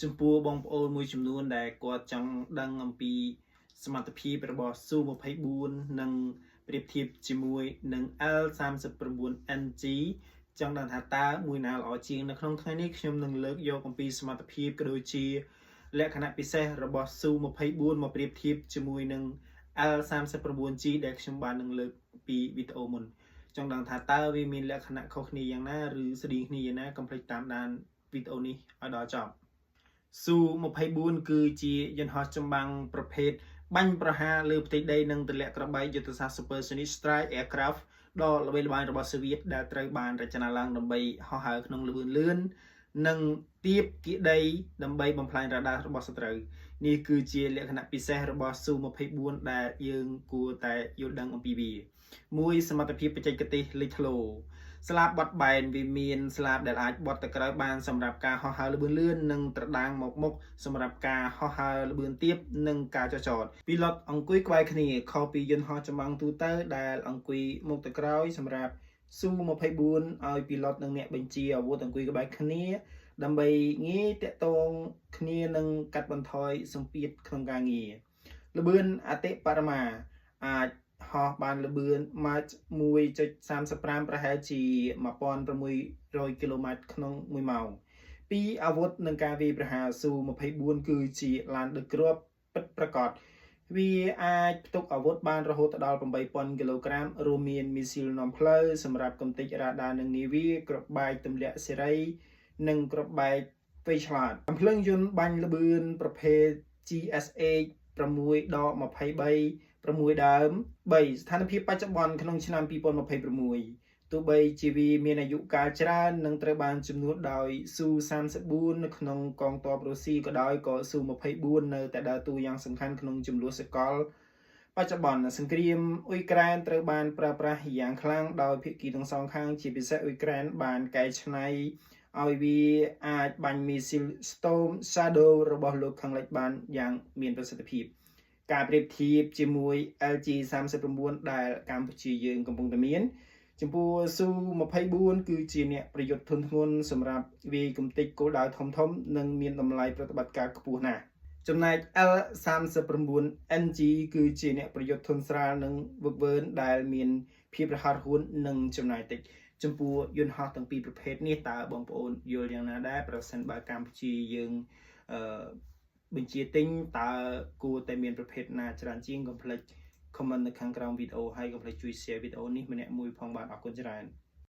ចំពោះបងប្អូនមួយចំនួនដែលគាត់ចង់ដឹងអំពីសមត្ថភាពរបស់ Su-24 និងប្រៀបធៀបជាមួយនឹង L-39NG ចង់ដឹងថាតើមួយណាល្អជាងនៅក្នុងថ្ងៃនេះខ្ញុំនឹងលើកយកអំពីសមត្ថភាពក៏ដូចជាលក្ខណៈពិសេសរបស់ Su-24 មកប្រៀបធៀបជាមួយនឹង L-39G ដែលខ្ញុំបាននឹងលើកពីវីដេអូមុនចង់ដឹងថាតើវាមានលក្ខណៈខុសគ្នាយ៉ាងណាឬស្តៀងគ្នាយ៉ាងណាកុំភ្លេចតាមដានវីដេអូនេះឲ្យដល់ចប់ Su-24 គឺជាយន្តហោះចម្បាំងប្រភេទបាញ់ប្រហារលើផ្ទៃដីនិងទម្លាក់គ្រាប់បែកយុទ្ធសាស្ត្រ Supersonic Strike Aircraft ដ៏ល្បីល្បាញរបស់សូវៀតដែលត្រូវបានរចនាឡើងដើម្បីហោះហើរក្នុងល្បឿនលឿននិងទាបគៀកដីដើម្បីបំផ្លាញរ៉ាដារបស់សត្រូវនេះគឺជាលក្ខណៈពិសេសរបស់ Su-24 ដែលយើងគួរតែយល់ដឹងអំពីវាមួយសមត្ថភាពបច្ចេកទេសលេចធ្លោស្លាបបត់បែនវាមានស្លាបដែលអាចបត់ទៅក្រោយបានសម្រាប់ការហោះហើរល្បឿនលឿននិងត្រដាងមកមុខសម្រាប់ការហោះហើរល្បឿនទាបនិងការចុះចតពីឡុតអង្គុយក្បែរគ្នាខុសពីយន្តហោះចម្បាំងទូទៅដែលអង្គុយមុខទៅក្រោយសម្រាប់ Su-24 ឲ្យពីឡុតនិងអ្នកបញ្ជាអាវុធអង្គុយក្បែរគ្នា ដើម្បីងាយតាក់ទងគ្នានិងកាត់បន្ថយសម្ពាធក្នុងការងារល្បឿនអតិបរមាអាចហោះបានល្បឿន Mach 1.35ប្រហែលជា1600គីឡូម៉ែត្រក្នុង1ម៉ោងពីអាវុធនិងការវាយប្រហារ Su-24 គឺជាឡានដឹកគ្រាប់ពិតប្រាកដវាអាចផ្ទុកអាវុធបានរហូតដល់8000គីឡូក្រាមរួមមានមីស៊ីលនាំផ្លូវសម្រាប់កំទេចរ៉ាដានិងនាវាគ្រាប់បែកទម្លាក់សេរីនិងគ្រាប់បែកវៃឆ្លាតកាំភ្លើងយន្តបាញ់ល្បឿនប្រភេទ GSH 6ដក23 6ដើម3ស្ថានភាពបច្ចុប្បន្នក្នុងឆ្នាំ2026ទោះបីជាវាមានអាយុកាលច្រើននិងត្រូវបានជំនួសដោយ Su-34 នៅក្នុងកងទ័ពរុស្ស៊ីក៏ដោយក៏ Su-24 នៅតែដើរតួយ៉ាងសំខាន់ក្នុងជម្លោះសកលបច្ចុប្បន្នសង្គ្រាមអ៊ុយក្រែនត្រូវបានប្រើប្រាស់យ៉ាងខ្លាំងដោយភាគីទាំងសងខាងជាពិសេសអ៊ុយក្រែនបានកែច្នៃឲ្យវាអាចបាញ់មីស៊ីល Storm Shadow របស់លោកខាងលិចបានយ៉ាងមានប្រសិទ្ធភាពការប្រៀបធៀបជាមួយ LG 39ដែលកម្ពុជាយើងកំពុងតែមាន ចំពោះ Su-24 គឺជាអ្នកប្រយុទ្ធធន់ធ្ងន់សម្រាប់វាយកំទេចគោលដៅធំៗនិងមានតម្លៃប្រតិបត្តិការខ្ពស់ណាស់ចំណែក L-39NG គឺជាអ្នកប្រយុទ្ធធន់ស្រាលនិងវឹកវើដែលមានភាពរហ័សរហួននិងចំណាយតិចចំពោះយន្តហោះទាំងពីរប្រភេទនេះតើបងប្អូនយល់យ៉ាងណាដែរប្រសិនបើកម្ពុជាយើងអឺបញ្ជាទិញតើគួរតែមានប្រភេទណាច្រើនជាងកុំភ្លេច comment នៅខាងក្រោមវីដេអូហើយកុំភ្លេចជួយ share វីដេអូនេះម្នាក់មួយផងបាទអរគុណច្រើន។